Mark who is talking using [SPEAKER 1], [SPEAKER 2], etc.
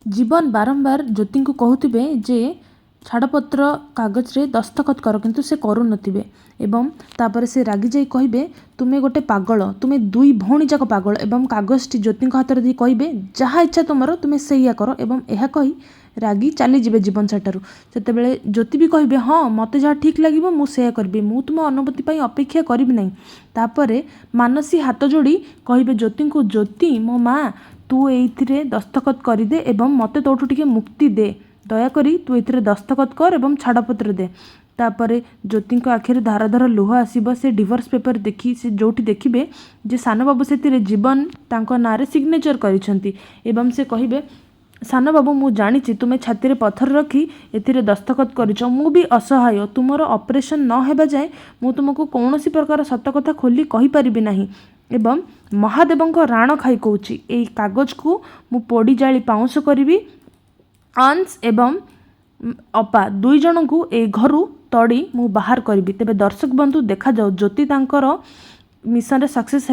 [SPEAKER 1] ଜୀବନ ବାରମ୍ବାର ଜ୍ୟୋତିଙ୍କୁ କହୁଥିବେ ଯେ ଛାଡ଼ପତ୍ର କାଗଜରେ ଦସ୍ତଖତ କର, କିନ୍ତୁ ସେ କରୁନଥିବେ ଏବଂ ତାପରେ ସେ ରାଗିଯାଇ କହିବେ, ତୁମେ ଗୋଟେ ପାଗଳ, ତୁମେ ଦୁଇ ଭଉଣୀ ଯାକ ପାଗଳ। ଏବଂ କାଗଜଟି ଜ୍ୟୋତିଙ୍କ ହାତରେ ଦେଇ କହିବେ, ଯାହା ଇଚ୍ଛା ତୁମର ତୁମେ ସେଇଆ କର। ଏବଂ ଏହା କହି ରାଗି ଚାଲିଯିବେ ଜୀବନ ସେଠାରୁ। ସେତେବେଳେ ଜ୍ୟୋତି ବି କହିବେ, ହଁ, ମୋତେ ଯାହା ଠିକ୍ ଲାଗିବ ମୁଁ ସେଇଆ କରିବି, ମୁଁ ତୁମ ଅନୁମତି ପାଇଁ ଅପେକ୍ଷା କରିବି ନାହିଁ। ତାପରେ ମାନସୀ ହାତ ଯୋଡ଼ି କହିବେ ଜ୍ୟୋତିଙ୍କୁ, ଜ୍ୟୋତି ମୋ ମା, ତୁ ଏଇଥିରେ ଦସ୍ତଖତ କରିଦେ ଏବଂ ମୋତେ ତୋଠୁ ଟିକେ ମୁକ୍ତି ଦେ, ଦୟାକରି ତୁ ଏଥିରେ ଦସ୍ତଖତ କର ଏବଂ ଛାଡ଼ପତ୍ର ଦେ। ତାପରେ ଜ୍ୟୋତିଙ୍କ ଆଖିରେ ଧାର ଧାର ଲୁହ ଆସିବ। ସେ ଡିଭୋର୍ସ ପେପର ଦେଖି ସେ ଯେଉଁଠି ଦେଖିବେ ଯେ ସାନବାବୁ ସେଥିରେ ଜୀବନ ତାଙ୍କ ନାଁରେ ସିଗ୍ନେଚର କରିଛନ୍ତି ଏବଂ ସେ କହିବେ, ସାନବାବୁ, ମୁଁ ଜାଣିଛି ତୁମେ ଛାତିରେ ପଥର ରଖି ଏଥିରେ ଦସ୍ତଖତ କରିଛ। ମୁଁ ବି ଅସହାୟ। ତୁମର ଅପରେସନ୍ ନ ହେବା ଯାଏଁ ମୁଁ ତୁମକୁ କୌଣସି ପ୍ରକାର ସତ କଥା ଖୋଲି କହିପାରିବି ନାହିଁ ଏବଂ ମହାଦେବଙ୍କ ରାଣ ଖାଇ କହୁଛି, ଏଇ କାଗଜକୁ ମୁଁ ପୋଡ଼ି ଜାଳି ପାଉଁଶ କରିବି। ଅଂଶ ଏବଂ ଅପା ଦୁଇ ଜଣଙ୍କୁ ଏଇ ଘରୁ ତଡ଼ି ମୁଁ ବାହାର କରିବି। ତେବେ ଦର୍ଶକ ବନ୍ଧୁ, ଦେଖାଯାଉ ଜ୍ୟୋତି ତାଙ୍କର ମିଶନରେ ସକ୍ସେସ୍।